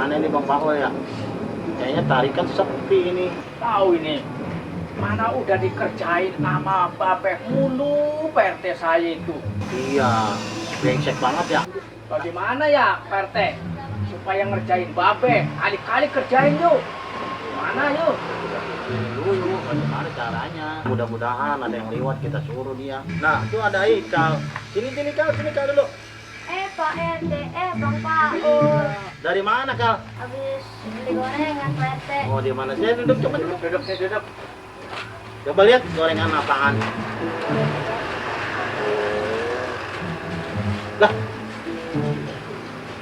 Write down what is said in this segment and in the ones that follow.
Gimana ini Bang Paul ya? Kayaknya tarikan sepi ini. Tahu ini, mana udah dikerjain sama Babeh mulu PRT saya itu. Iya, brengsek banget ya. Bagaimana ya PRT? Supaya ngerjain Babeh, kali-kali kerjain yuk. Mana yuk? Dulu, bagaimana caranya? Mudah-mudahan ada yang lewat kita suruh dia. Nah, itu ada Ikal. Sini Kal dulu. Pak RT, Bang Paul. Dari mana Kal? Habis beli gorengan Pak RT. Oh, di mana? Saya duduk, coba duduk. Duduk. Coba lihat gorengan apaan. Lah,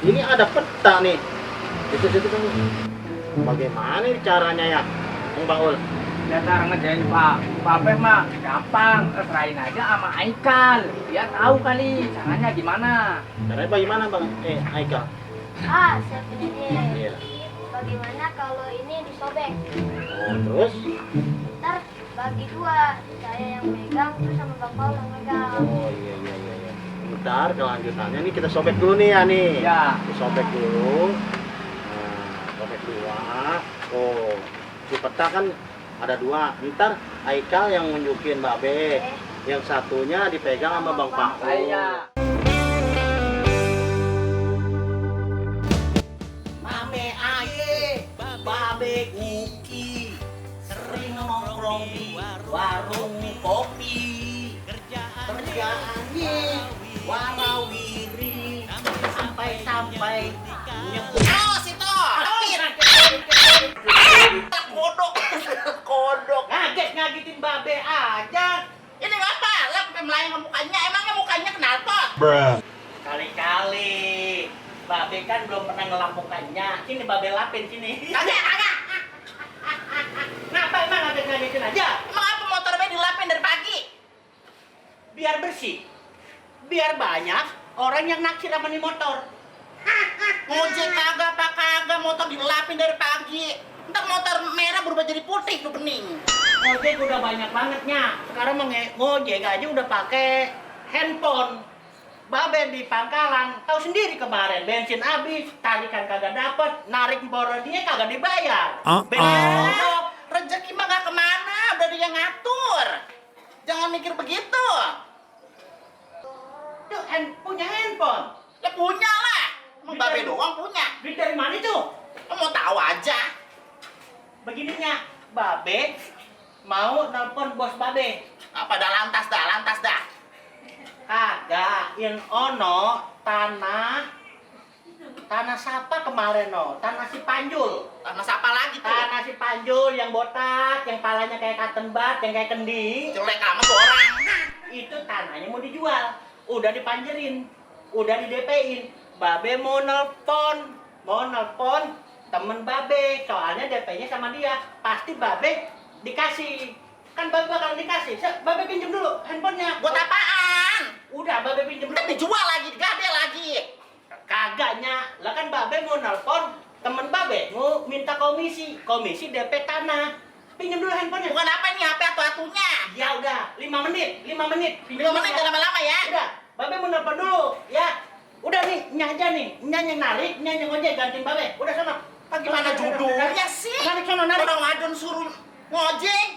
ini ada peta nih. Situ kan. Bagaimana ini caranya ya, Bang Paul? Ya cara ngerjain Babeh mah gampang, serahin aja sama Aikal. Dia tahu kali caranya gimana. Caranya bagaimana Bang? Aikal. Saya punya ide. Iya. Bagaimana kalau ini disobek? Oh, terus? Ntar bagi dua, saya yang megang, terus sama Bang Paul yang megang. Oh iya. Bentar, kelanjutannya nih kita sobek dulu nih ya nih. Ya. Disobek dulu. Nah, sobek dua. Oh, si peta kan ada dua. Ntar Aikal yang nunjukin Babe. Yang satunya dipegang sama Bang Paul. Saya. Mame aye, Babe Guki sering nongkrong di warung kopi. Kerjaannya warawiri sampai nyebut. Oh, situ. Kodok. Ngagetin Babe aja. Ini apa? Lah sampai melayang ke mukanya. Emangnya mukanya kenapa? Kali-kali Babe kan belum pernah ngelap mukanya. Sini Babe lapin sini. Kagak. Kenapa emang ngagetin aja? Emang apa motor Babe dilapin dari pagi? Biar bersih. Biar banyak orang yang naksir sama nih motor. Ngojek kagak motor dilapin dari pagi. Ntar motor merah berubah jadi putih tuh bening. Ngojek udah banyak bangetnya. Sekarang mah ngojek aja udah pakai handphone. Babe di pangkalan, tahu sendiri kemarin bensin habis, tarikan kagak dapet, narik borodinya kagak dibayar. Bener, rezeki mah gak kemana, udah dia ngatur. Jangan mikir begitu. Tuh, punya handphone. Ya punya lah. Emang Babe doang punya. Duit dari mana tuh? Lo mau tahu aja. Begininya, Babe mau nelpon bos Babe. Apa dah lantas dah. Kagak, ono tanah siapa kemarin no? Tanah si Panjul. Tanah siapa lagi tuh? Tanah si Panjul yang botak, yang palanya kayak cotton bud, yang kayak kendi. Jelek amat tuh orang. Itu tanahnya mau dijual. Udah dipanjerin, udah di DP-in. Babe mau nelpon temen Babe, soalnya DP-nya sama dia. Pasti Babe dikasih. Kan Babe bakal dikasih. Babe pinjem dulu handphonenya. Buat apaan? Udah Babe pinjem dulu. Dijual lagi, digade lagi. Kagaknya. Lah kan Babe mau nelpon temen Babe mau minta komisi DP tanah. Pinjem dulu handphonenya. Bukan apa ini HP atunya? Ya udah, 5 menit. 5 menit jangan lama-lama ya. Udah, Babe mau nelpon dulu ya. Udah nih, aja nih. Yang narik, yang ngojek gantiin Babe. Udah sana. Gimana judulnya sih? Narik sono, narik. Orang ngadon suruh ngojek.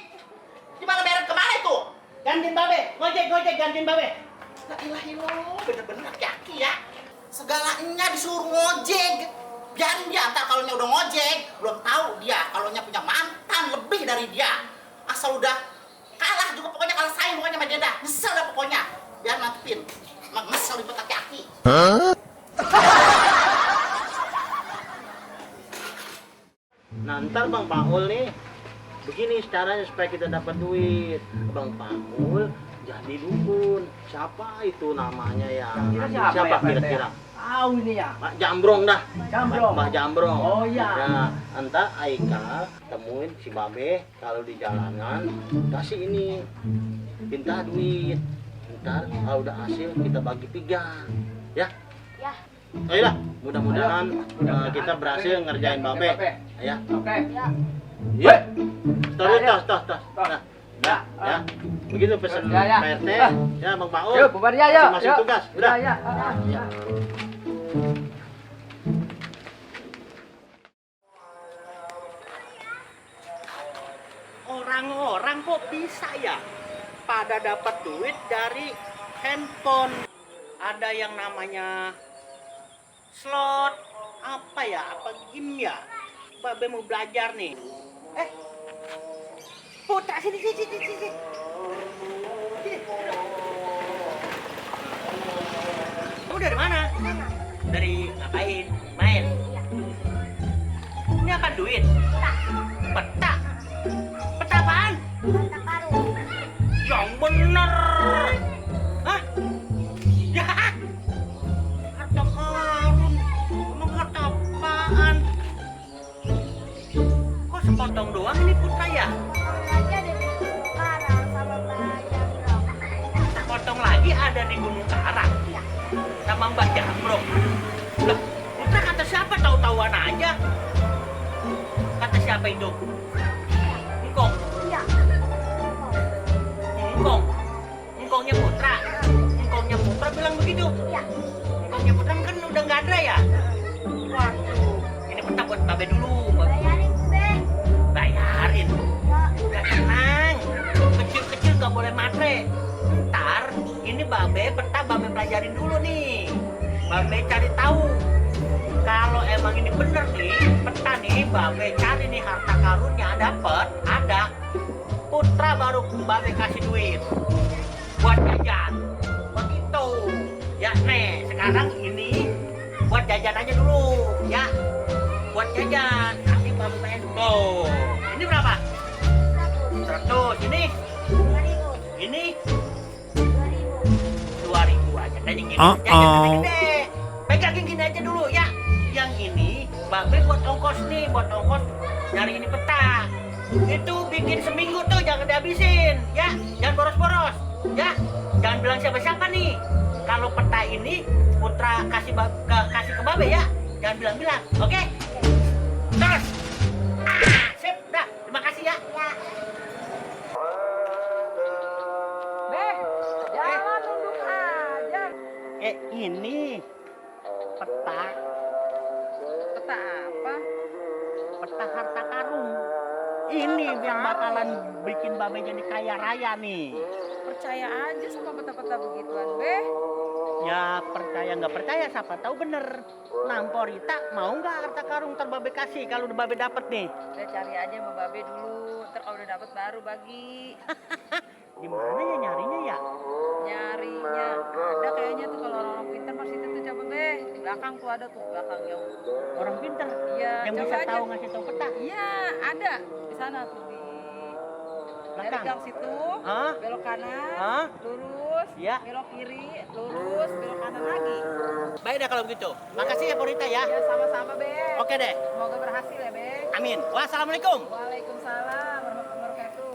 Gimana beret kemana itu? Gantiin Babe, ngojek gantiin Babe. La ilaha illallah, bener-bener laki-laki ya. Segalanya disuruh ngojek. Biarin dia, ntar kalau udah ngojek, belum tahu dia kalau punya mantan lebih dari dia. Asal udah kalah juga pokoknya, kalah saing pokoknya sama dia dah. Nyesel dah pokoknya. Biar mantepin. Emang nyesel ribet laki-laki. Nah, ntar Bang Paul nih, begini caranya supaya kita dapat duit. Bang Paul jadi dukun. Siapa itu namanya ya? Siapa ya, kira-kira? Tahu ini ya. Mbak Jambrong dah. Jambrong. Mbak Jambrong. Oh iya. Nah, entar Aika temuin si Babe kalau di jalanan, kasih ini, minta duit. Ntar kalau udah hasil kita bagi 3, ya. Ya. Ayolah, mudah-mudahan kita berhasil ngerjain Babe. Ya. Oke. Ya. Iya. Tos. Nah, ya. Begitu pesan Ya. PRT. Ya, Bang Paul. Yuk, bubar ya, Masih yuk. tugas. Udah. Ya. Ya. orang-orang kok bisa ya pada dapat duit dari handphone. Ada yang namanya slot, apa ya, apa game ya. Babe mau belajar nih. Putra sini. Kamu dari mana? Dari ngapain? Main? Ini apa duit? Peta? Peta apaan? Harta karun. Yang bener. Hah? Ya? Harta karun. Emang harta apaan? Kok sepotong doang ini Putra ya? Potong lagi ada di Gunung Karang sama Mbak Jambrong. Sepotong lagi ada di Gunung Karang sama Mbak Jambrong. Lah, Putra kata siapa, tahu-tahuan aja. Kata siapa itu? Engkong. Iya. Engkongnya Putra. Engkongnya Putra bilang begitu. Iya. Engkongnya Putra kan udah nggak ada ya. Waduh, ini peta buat Babe dulu. Bayarin tuh, Be. Bayarin. Ya. Udah tenang. Kecil-kecil nggak boleh matre. Ntar ini Babe peta Babe pelajarin dulu nih. Babe cari tahu. Kalau emang ini bener nih, peta nih, Babe cari nih harta karunnya dapet, ada. Putra baru Babe kasih duit buat jajan. Begitu. Ya nih, sekarang ini buat jajan aja dulu, ya. Buat jajan. Nanti Babe tuh. Ini berapa? 100. Ini? 2.000. Ini? 2.000. 2.000 aja. Dan yang ini jajan gede-gede. Pegang yang gini aja dulu, ya. Yang ini Babe buat ongkos nih, buat ongkos nyari ini peta. Itu bikin seminggu tuh, jangan dihabisin, ya. Jangan boros-boros, ya. Jangan bilang siapa-siapa nih. Kalau peta ini Putra kasih kasih ke Babe ya. Jangan bilang-bilang, oke? Terus. Sip, dah. Terima kasih ya. Ya. Be, jalan nunduk aja. Ini peta Peta apa? peta harta karun. Ini yang bakalan bikin Babe jadi kaya raya nih. Percaya aja sama peta-peta begituan, Be. Ya percaya nggak percaya, siapa tahu bener. Namporita mau nggak harta karun ntar Babe kasih kalau udah Babe dapet nih? Udah cari aja sama Babe dulu, ntar kalau udah dapet baru bagi. Gimana ya nyarinya ya? Nyarinya ada kayaknya tuh kalau orang pintar pasti itu tuh, coba Be. Di belakang tuh ada tuh, belakang yang Orang pinter iya, yang coba bisa aja. tahu ngasih tahu peta. Iya, ada di sana tuh di dari Belakang. gang situ, Hah? belok kanan, Hah? lurus, Ya. belok kiri, lurus, belok kanan lagi. Baik dah kalau begitu. Makasih ya Porita ya. Ya sama-sama, Be. Oke deh. Semoga berhasil ya, Be. Amin. Wassalamualaikum. Waalaikumsalam warahmatullahi wabarakatuh.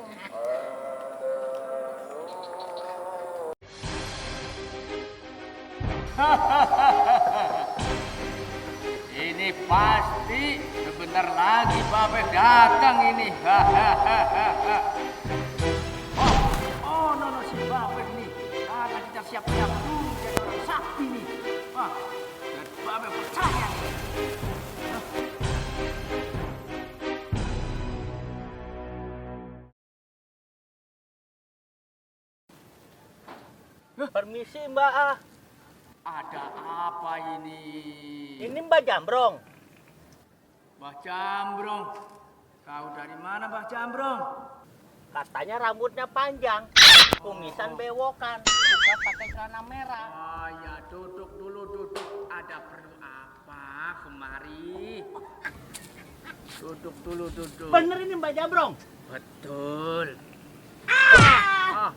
Ini pasti sebentar lagi Babe datang ini. Oh, no, si Babe nih. Karena kita siap-siap dulu jadi orang sakti nih. Wah, dan Babe percaya nih. Permisi Mbak. Ada apa ini? Ini Mbak Jambrong. Mbah Jambrong. Kau dari mana, Mbah Jambrong? Katanya rambutnya panjang, kumisan bewokan, suka pakai celana merah. Oh ya, duduk dulu, duduk. Ada perlu apa kemari? Duduk dulu, duduk. Bener ini Mbak Jambrong. Betul. Ah,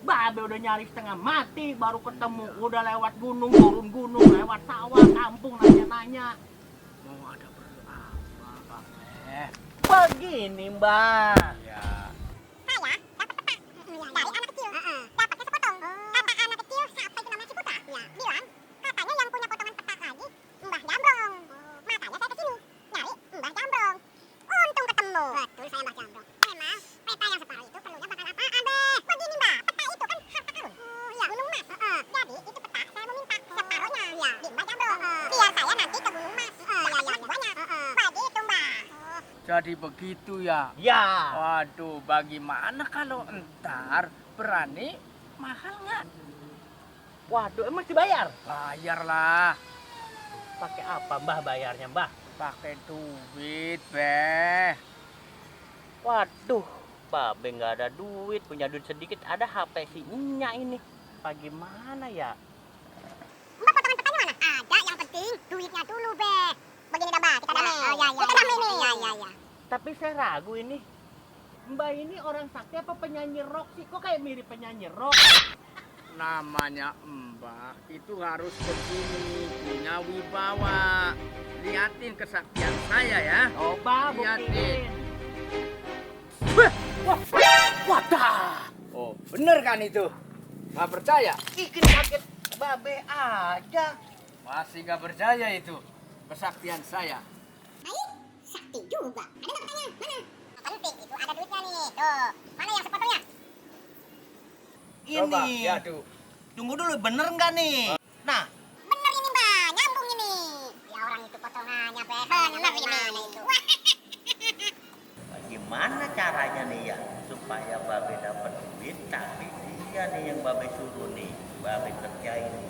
Babe udah nyari setengah mati baru ketemu. Udah lewat gunung, turun gunung, lewat sawah, kampung, nanya-nanya. Mau ada perlu apa, Babe? Begini Mbak. Ya. Saya dapat peta dari anak kecil. Dapatnya sepotong. Kata anak kecil, siapa itu namanya si Putra? Ya, bilang katanya yang punya potongan peta lagi Mbah Jambrong. Makanya saya kesini nyari Mbah Jambrong. Untung ketemu. Betul, saya Mbah Jambrong. Memang peta yang separuh itu perlunya bakal apaan, Beh? Begini, Mbak, peta itu kan harta karun. Ya, gunung mas. Jadi itu peta saya mau minta separuhnya. Ya, di Mbah Jambrong. Biar saya nanti ke gunung mas. Dapat banyak. Begitu, Mbak. Jadi begitu ya? Ya. Waduh, bagaimana kalau entar berani mahal nggak? Waduh, emang dibayar? Bayarlah. Pakai apa Mbah bayarnya, Mbah? Pakai duit, Beh. Waduh, Babe nggak ada duit, punya duit sedikit, ada HP si Nya ini. Bagaimana ya? Mbak potongan petanya mana? Ada, yang penting duitnya dulu, Beh. Begini dah, Mbak, kita damai. Kita damai nih. Ya. Tapi saya ragu ini. Mbak ini orang sakti apa penyanyi rock sih? Kok kayak mirip penyanyi rock? Namanya Mbak itu harus begini, punya wibawa. Liatin kesaktian saya ya. Coba Liatin. buktiin. Wadah. Oh, bener kan itu? Nggak percaya? Bikin kaget Babe aja. Masih nggak percaya itu kesaktian saya. Baik, sakti juga. Ada nggak petanya? Mana? Penting itu ada duitnya nih. Tuh, mana yang sepotongnya? Coba, Ini. lihat tuh. Tunggu dulu, bener nggak nih? Nah, Bener ini, Mbak. Nyambung ini. Ya orang itu potongannya, Beh. Bener gimana itu? bagaimana caranya nih ya supaya Babe dapat duit tapi dia nih yang Babe suruh nih, Babe kerjain nih.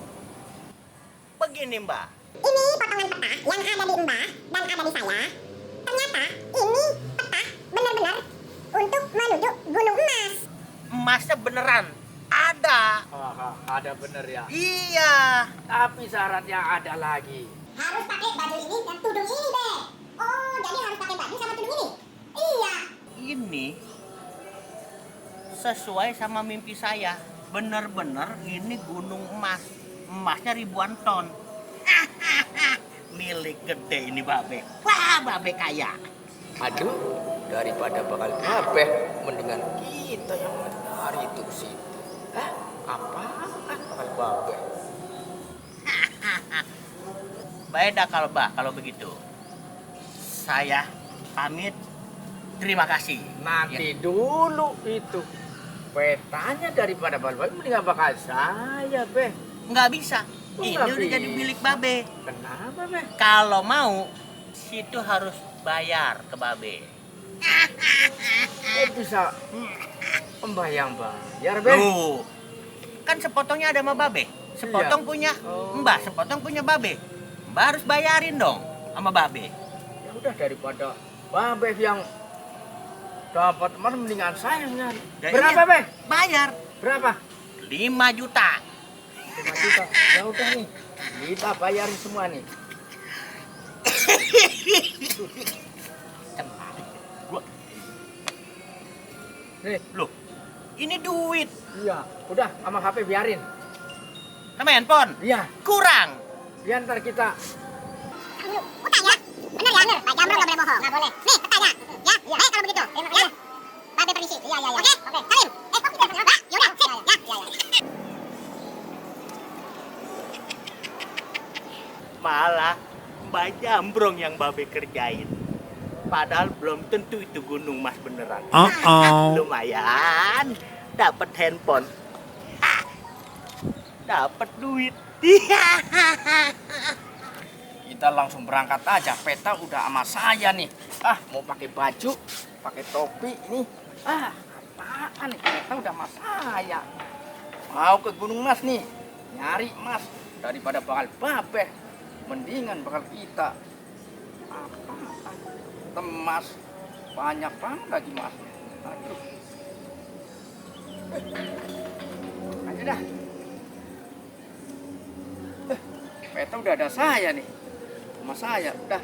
Begini Mbak, Ini potongan peta yang ada di Mbah dan ada di saya. Ternyata ini peta benar-benar untuk menuju Gunung Emas. emasnya beneran ada. Ada bener ya. Iya. Tapi syaratnya ada lagi. Harus pakai baju ini dan tudung ini, Beh. Oh, jadi harus pakai baju sama tudung ini? Iya. Ini sesuai sama mimpi saya. Bener-bener ini gunung emas. Emasnya ribuan ton. Milik gede ini Babe. Wah, Babe kaya. Aduh, daripada bakal kabeh, mendingan kita yang mencari itu ke situ. Hah? Apaan bakal kabeh? Baik dah kalau begitu. Saya pamit. Terima kasih. Nanti dulu itu petanya daripada Babe mendingan bakal saya, Beh. Nggak bisa. Oh, Ini nggak udah jadi bisa. milik Babe. Kenapa, Beh? Kalau mau, situ harus bayar ke Babe. Kok bisa bayar, Beh? Loh, kan sepotongnya ada sama Babe. Sepotong Iya. punya Oh. Mbah, sepotong punya Babe. Mbah harus bayarin dong sama Babe. Ya udah daripada Babe yang dapat emas mendingan saya yang nyari. Ya Berapa, iya. Beh? Bayar Berapa? 5 juta. 5 juta. Ya udah nih. Kita bayarin semua nih. Gua, Nih, loh, ini duit. iya. Udah sama HP biarin. Nama handphone. Iya. Kurang. Biar ntar kita Dulu, utang ya. Bener ya, bener. Pak Jamrong nggak boleh bohong. Nggak boleh. Nih, petanya. Ya, baik kalau begitu. Ya. Babe permisi. Iya. Oke. Salim. Kok kita pesan? Ya udah, sip. Ya. Malah Mbak Jambrong yang Babe kerjain. Padahal belum tentu itu gunung emas beneran. Lumayan, dapat handphone. Dapat duit. kita langsung berangkat aja. Peta udah sama saya nih. Mau pakai baju, pakai topi ini. Apaan nih? Peta udah sama saya. Mau ke Gunung Mas nih, nyari emas daripada bakal Babe. Mendingan bakal kita. Apaan? Emas banyak banget lagi mas. Aduh. Ayo dah. Peta udah ada saya nih. Sama saya udah.